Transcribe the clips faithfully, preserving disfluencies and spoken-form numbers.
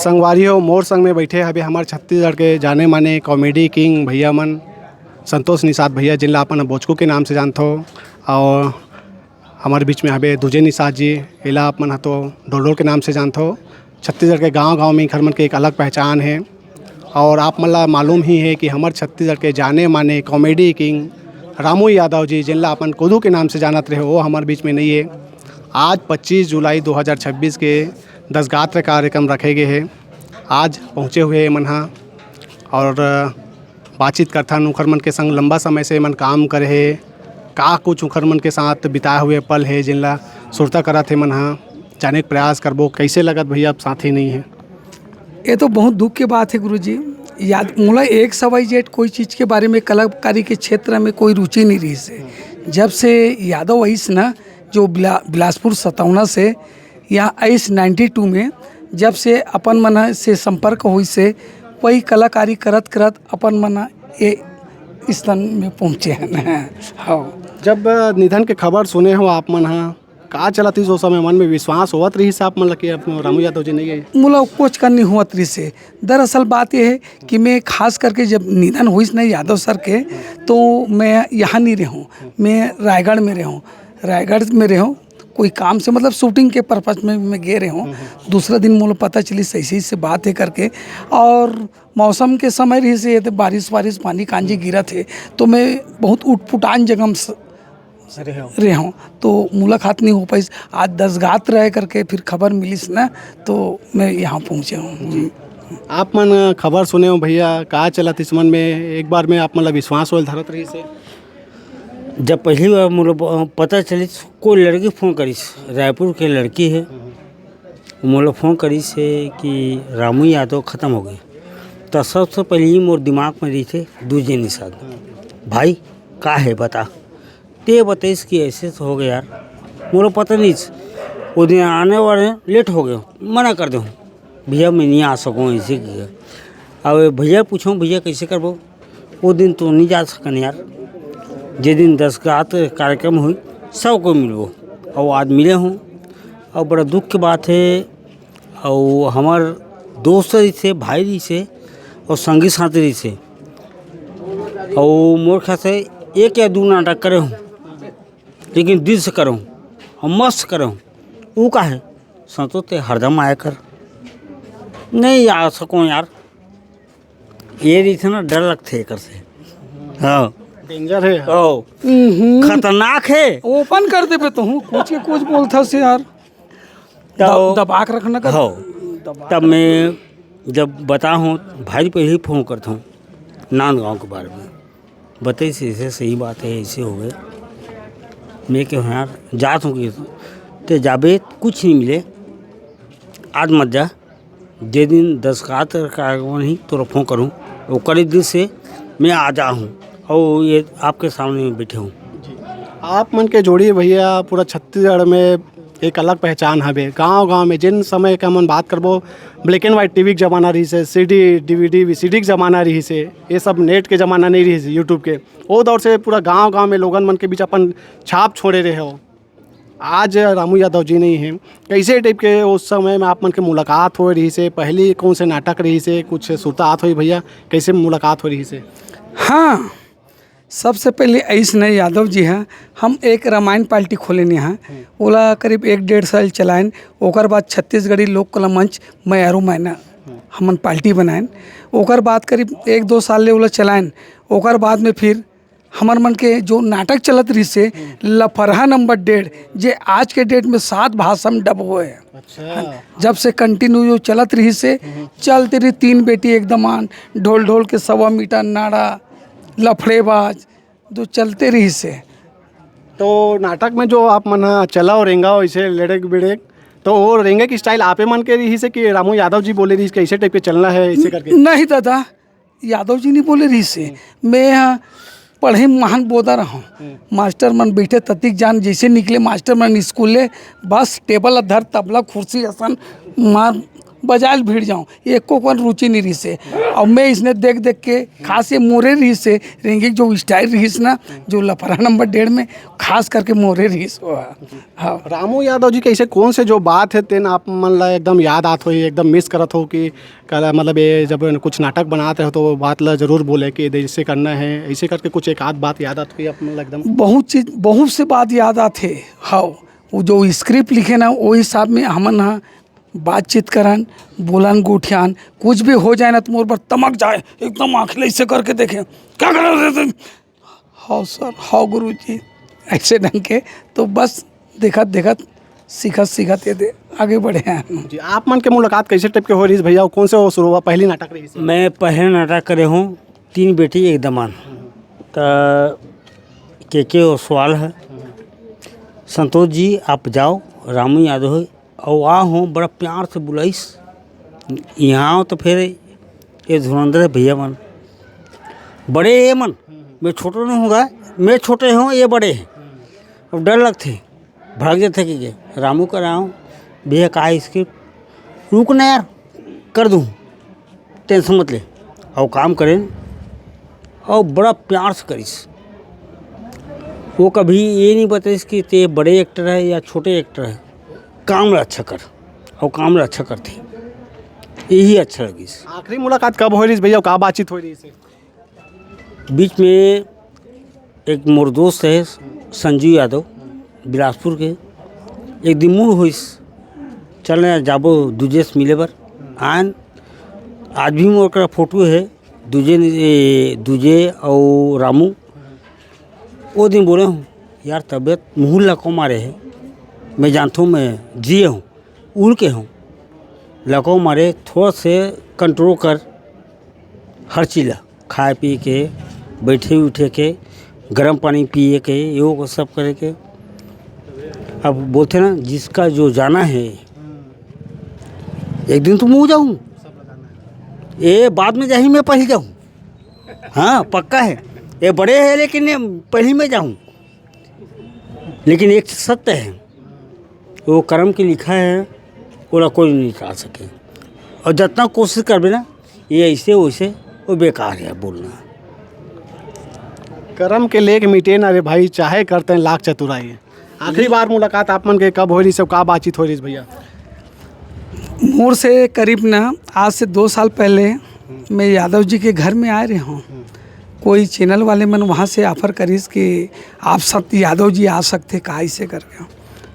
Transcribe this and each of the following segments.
संगवारी हो, मोर संग में बैठे हवे हमर छत्तीसगढ़ के जाने माने कॉमेडी किंग भैया मन, संतोष निषाद भैया, जिनला अपन बोचकू के नाम से जानथो। और हमर बीच में हवे दूजे निषाद जी, एला अपन ह तो डोलडोल के नाम से जानथो। छत्तीसगढ़ के गांव-गांव में इखर मन के एक अलग पहचान हे। और आप मन ला मालूम ही हे कि हमर छत्तीसगढ़ के जाने माने कॉमेडी किंग रामू यादव जी, जिनला अपन कुदू के नाम से जानत रहे, वो हमर बीच में नहीं है। आज पच्चीस जुलाई दो हज़ार छब्बीस के दसगात्र कार्यक्रम रखे गए हे। आज पहुँचे हुए हे मन ह और बातचीत करथन उखर मन के संग। लंबा समय से मन काम करे हे, का कुछ उखर मन के साथ बिताए हुए पल हे, जिनला सुरता करत हे मन ह, जाने के प्रयास करबो। कैसे लगत भैया, अब साथी नहीं है? ये तो बहुत दुख के बात है गुरुजी। याद मोला एक्स वाई जेड कोई चीज़ के बारे में, कलाकारी के क्षेत्र में कोई रुचि नहीं रहिस हे। जब से यादव आइस ना, जो बिला-, बिलासपुर सतौना से, यहाँ आइस नाइन्टी टू में, जब से अपन मन से संपर्क होइस हे, वही कलाकारी करत करत अपन मन ये स्थान में पहुँचे हैं। हाँ। जब निधन के खबर सुने हो आप मन ह, का चलत रहिस ओ समय? मन में विश्वास होवत रहिस आप मन ल कि अब रामू यादव जी नहीं है? मोला कुछ कर नहीं होवत रहिस हे। दरअसल बात ये है कि मैं खास करके जब निधन होइस ना यादव सर के, तो मैं यहाँ नहीं रहूँ, मैं रायगढ़ में रहूँ। रायगढ़ में रहूँ, कोई काम से, मतलब, शूटिंग के पर्पज में मैं गए रहूँ। दूसरा दिन मोला पता चलिस ऐसे, ऐसे बात है करके। और मौसम के समय रहिस हे, तो बारिश वारिश, पानी कांजी गिरत हे, तो मैं बहुत उटपुटान जगह में स-, रहे हो। रहे हूँ, तो मुलाकात नहीं हो पाइस। आज दसगात्र रहे करके फिर खबर मिलिस ना, तो मैं यहाँ पहुँचे हूँ। आप मन खबर सुने हो भैया, का चलत रहिस मन में? एक बार में आप मन ला विश्वास होल धरत रहिस हे? जब पहली बार मोला ब-, पता चलिस, कोई लड़की फोन करिस, रायपुर के लड़की है, मोला फोन करिस हे कि रामू यादव खत्म हो गए, तो सबसे पहले ही मोर दिमाग में रहिथे दूजे निषाद, "भाई, का है बता?" ते बताइस कि ऐसे से हो गया यार। मोला पता नहीं, वो दिन आने वाले लेट हो गए, मना कर दे, "भैया, मैं नहीं आ सकूँ," ऐसे किया। अब भैया पूछो, "भैया, कैसे करबो?" वो दिन तो नहीं जा सकन यार, जे दिन दसगात्र कार्यक्रम हुई, सब को मिलबो। और आज मिले हूँ, और बड़ा दुख के बात है। और हमार दोस्त रहिस हे, भाई रहिस हे, और संगी साथी रहिस हे, और मोर ख्याल से एक या दो नाटक करे हूँ, लेकिन दिल से करे हूँ और मस्त करे हूँ। वो का है, संतोष ते हरदम आया कर, नहीं आ सकूँ यार। ये रहिथे ना, डर लगथे एकर से। हाँ। डेंजर है। ओ, हम्म। खतरनाक है। ओपन कर देबे तो हूँ, कुछ के कुछ बोलथस यार। तो द-, दबा के रखना कर। हाँ। दबा तब के मैं जब बता हूँ, भाई पे ही फोन करता हूँ, नांदगांव के बारे में। बताइस, "ऐसे सही बात है, ऐसे हो गए।" मैं कहूँ, "यार, जात हूँ कि ते जाबे, कुछ नहीं मिले, आज मत जा।" जे दिन दसगात्र कार्यक्रम ही तोला फोन करूँ, ओकरे दिन से मैं आ जा हूँ और ये आपके सामने में बैठे हूँ। आप मन के जोड़ी भैया पूरा छत्तीसगढ़ में एक अलग पहचान हवे। गांव-गांव में जिन समय के हमन बात करबो, black and white टीवी के जमाना रहिस हे, सीडी, डीवीडी, वीसीडी के जमाना रहिस हे, ये सब नेट के जमाना नहीं रहिस हे, YouTube के। वो दौर से पूरा गांव-गांव में लोगन मन के बीच अपन छाप छोड़े रहे हो। आज रामू यादव जी नहीं है, कैसे टाइप के उस समय में आप मन के मुलाकात होए रहिस हे? पहली कौन से नाटक रहिस हे? कुछ सुरता आत होई भैया, कैसे मुलाकात होए रहिस हे? हाँ, सबसे पहले अइसने यादव जी हैं, हम एक रामायण पार्टी खोलेन यहाँ, ओला करीब एक डेढ़ साल चलाएन। ओकर बाद छत्तीसगढ़ी लोक कला मंच मयारू मैना हमन पार्टी बनाएन। ओकर बाद करीब एक दो साल ले ओला चलाएन। ओकर बाद में फिर हमर मन के जो नाटक चलत रहिस हे, लफरहा नंबर डेढ़, जे आज के डेट में सात भाषा में डब होए हे। अच्छा। जब से कंटिन्यू जो चलत रहिस हे, चलते रही तीन बेटी एकदम आन, ढोल ढोल के सवा मीटर नाड़ा, लफड़ेबाज, जो चलते रहिस हे। तो नाटक में जो आप मन ह चला और रेंगा हो इसे लेड़ेक बिड़ेक, तो वो रेंगे की स्टाइल आपे मन के रहिस हे कि रामू यादव जी बोले रहिस, कैसे टाइप के चलना है, इसे करके? नहीं दादा, यादव जी नहीं बोले रहिस हे। मैं यहाँ पढ़े महान बोदा रहा हूँ। मास्टर मन बैठे ततिक जान, जैसे निकले मास्टर मन स्कूल ले, बस टेबल धर, तबला, कुर्सी, आसन मार, बजाए ल भिड़ जाऊँ, एको कन रुचि नहीं रहिस हे। और मैं इसने देख देख के, खास ये मोरे रहिस हे, रेंगे के जो स्टाइल रहिस ना, जो लफड़ा नंबर डेढ़ में, खास करके मोरे रहिस हे। हाँ। रामू यादव जी के ऐसे कौन से जो बात हे, तेन आप मन ला एकदम याद आत होही, एकदम मिस करत हो कि कला, मतलब, ये जब कुछ नाटक बनात रहे हो, तो वो बात ला जरूर बोले कि ऐसे करना है, ऐसे करके कुछ एक आध बात याद आत होही आप मन ला एकदम? बहुत चीज, बहुत से बात याद आत हे। हाँ, वो जो स्क्रिप्ट लिखे ना, वो हिसाब में हमन ह बातचीत करन, बोलन, गोठियान, कुछ भी हो जाए ना, तो मोर बर तमक जाए, एकदम आँख ले ऐसे करके देखे, "क्या कर रहे हो तुम?" "हाँ सर, हाँ गुरु जी।" ऐसे ढंग के, तो बस देखत देखत, सीखत सीखत ये दे आगे बढ़े हैं। जी, आप मन के मुलाकात कैसे टाइप के हो रहिस भैया? कौन से वो शुरुआत, पहली नाटक रहिस? मैं पहले नाटक करे हूँ, तीन बेटी एक दमांद। त के के ओसवाल है, "संतोष जी आप जाओ, रामू यादव है।" अउ आ हो, बड़ा प्यार से बुलाइस। यहाँ आओ तो फिर ये धुरंधर भैया मन, बड़े ये मन, मैं छोटो नहीं हूँ गा, मैं छोटे हूँ, ये बड़े हैं। अब डर लगथे, भाग जाथे कि के, "रामू कर आओ, भैया का स्क्रिप्ट, रुक ना यार, कर दूँ।" टेंशन मत ले। अउ काम करेन, अउ बड़ा प्यार से करिस। वो कभी ये नहीं बताइस कि ते बड़े एक्टर है या छोटे एक्टर है, काम ला अच्छा कर, अउ काम ला अच्छा करथे, यही अच्छा लगिस। आखिरी मुलाकात कब होय रहिस भैया, का बातचीत होय रहिस? बीच में एक मोर दोस्त है संजू यादव, बिलासपुर के, एक दिन मूड होइस, "चल ना जाबो दूजे से मिले बर।" आन, आज भी मोर करा फोटो है, दूजे ने, ए, दूजे अउ रामू। वो दिन बोले हूँ, "यार तबीयत मुँह लको मारे है, मैं जानता हूँ मैं जिए हूँ, उड़ के हूँ, लको मारे थोड़ा से कंट्रोल कर।" हर चीज ला, खाए पिए के, बैठे उठे के, गरम पानी पिए के, योग सब करे के। अब बोलथे ना, "जिसका जो जाना है, एक दिन तो मैं जाहूँ, ये बाद में जाही, मैं पहले जाहूँ।" हाँ, पक्का है, ये बड़े है, लेकिन ये पहले मैं जाहूँ। लेकिन एक चीज सत्य है, वो करम के लिखा है, ओला कोई नहीं टाल सके। अउ जतना कोशिश करबे ना, ये ऐसे वैसे, वो बेकार है बोलना। करम के लेख मिटे ना रे भाई, चाहे करते हैं लाख चतुराई। आखिरी बार मुलाकात आप मन के कब होय रहिस, का बातचीत होय रहिस भैया? मोर से करीब ना आज से दो साल पहले मैं यादव जी के घर में आए रहे हूँ। कोई चैनल वाले मन वहाँ से ऑफर करिस कि आप सब यादव जी आ सकते का, ऐसे करके।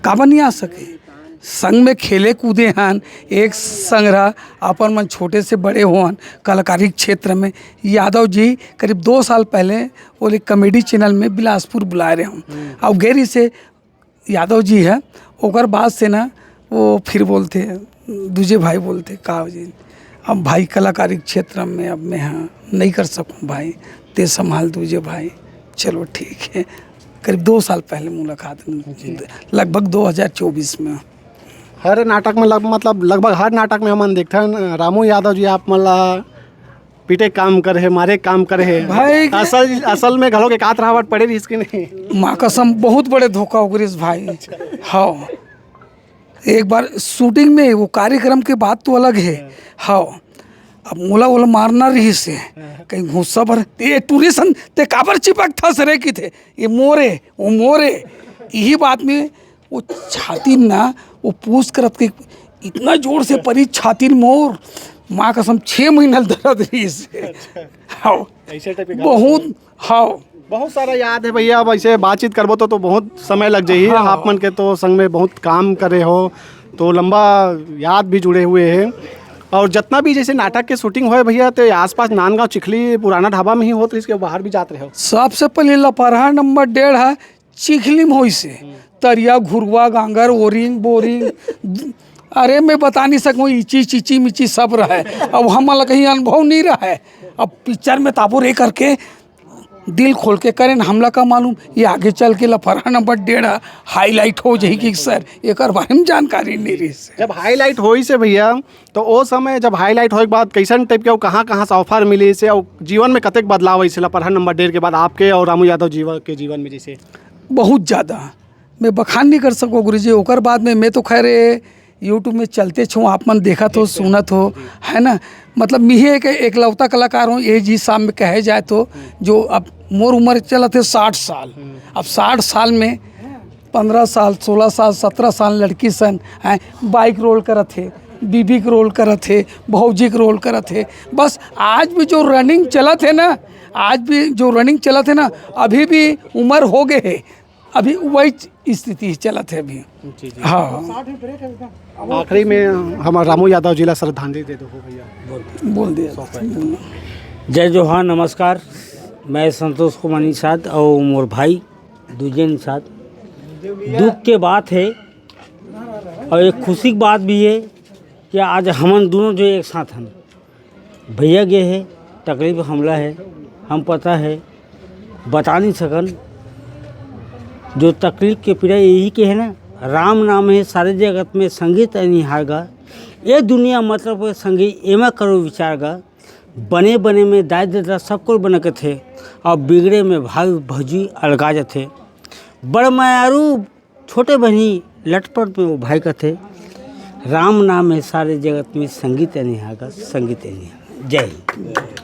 काबर नहीं आ सके? संग में खेले कूदे हन, एक संग रहा, अपन मन छोटे से बड़े होन कलाकारी क्षेत्र में। यादव जी करीब दो साल पहले वो एक कॉमेडी चैनल में बिलासपुर बुलाए रहे हूँ। और गैरी से यादव जी है, ओकर बाद से ना वो फिर बोलते, दूजे भाई बोलते, "का हो जी, अब भाई कलाकारी क्षेत्र में अब मैं, हाँ, नहीं कर सकूँ भाई, ते संभाल दूजे भाई।" चलो ठीक है, करीब दो साल पहले मुलाकात, जी। लगभग दो हज़ार चउबीस में। हर नाटक में लग-, मतलब लगभग हर नाटक में हमन देखथन रामू यादव जी आप मन ला पीटे काम करे हे, मारे काम करे हे। भाई असल, असल में घलो के कात रावट पड़े रहिस कि नहीं? माँ कसम, बहुत बड़े धोखा हो गइस भाई। अच्छा। हाँ, एक बार शूटिंग में वो कार्यक्रम के बात तो अलग है। हाँ, अब मोला ओला मारना रहिस हे, कहीं गुस्सा भर, "ये टूरी सन, ते काबर चिपक थस रे?" किथे, "ये मोरे, वो मोरे।" यही बात में वो छाती ना, वो पूछ करत के इतना जोर से परी छाती मोर, माँ कसम, छः महीना दर्द रहिस हे। अच्छा। हाँ। ऐसे टाइप के गाना बहुत, हाँ। बहुत सारा याद है भैया, अब ऐसे बातचीत करबो तो, तो बहुत समय लग जाही। हाँ। आप मन के तो संग में बहुत काम करे हो, तो लंबा याद भी जुड़े हुए हैं। और जितना भी जैसे नाटक के शूटिंग होए भैया, तो आसपास नांदगांव चिखली पुराना ढाबा में ही होत रहिस के बाहर भी जात रहे हो? सबसे पहले लपरहा नंबर डेढ़ है, चिखली में होइस हे। तरिया, घुरुवा, गांगर, ओरिंग, बोरिंग, अरे, मैं बता नहीं सकूँ, इची चिची मिची सब रहे। अब हमन ला कहीं अनुभव नहीं रहे। अब पिक्चर में ताबो रे करके दिल खोल के करेन, हमला का मालूम, ये आगे चल के लफड़ा नंबर डेढ़ हाईलाइट हो जाही कि सर, एकर बारे में जानकारी नहीं रहिस हे। जब हाईलाइट होइस हे भैया, तो ओ समय जब हाईलाइट होए के बाद कैसन टाइप के, अउ कहाँ, कहाँ से ऑफर मिलिस हे, अउ जीवन में कतेक बदलाव आइस हे लपरहा नंबर डेढ़ के बाद आपके और रामू यादव जीवन के जीवन में जैसे? बहुत ज़्यादा। मैं बखान नहीं कर सकूँ गुरुजी। ओकर बाद में मैं तो खैर ये YouTube में चलते छो, आप मन देखत हो, सुनत हो, है ना? मतलब, मिहे एक एकलौता कलाकार हूँ, ये जी सामने कहे जाए तो, जो अब मोर उम्र चलत हे साठ साल। अब साठ साल में पंद्रह साल, सोलह साल, सत्रह साल लड़की सन हैं, बाइक रोल करत हे, बीबी के रोल करत हे, भौजी के रोल करत हे। बस, आज भी जो रनिंग चलत हे ना, आज भी जो रनिंग चलत हे ना, अभी भी उम्र हो गए हे, अभी वही स्थिति चलत हे अभी। जी, जी। हाँ। आखिरी में हम रामू यादव जी ला श्रद्धांजलि दे दो भैया। बोल दिया। जय जोहार, नमस्कार। मैं संतोष कुमार निषाद और मोर भाई दूजे निषाद। दुख के बात है और एक खुशी की बात भी है कि आज हमन दोनों जो एक साथ हन। भैया गे हे, तकलीफ हमला हे, हम पता हे, बता नहीं सकन। जो तकलीफ के पीड़ा यही के हे ना, राम नाम हे सारे जगत में संगीत अनिहार गा। ये दुनिया मतलब के संगी एमा करो विचार गा। बने बने में दाई ददा सब कोई बने कथे, और बिगड़े में भाई भौजी अलगा जथे। बड़ मयारू छोटे बहिनी लटपट में वो भाई कथे, राम नाम हे सारे जगत में संगीत अनिहार गा, संगीत अनिहार। जय हिंद।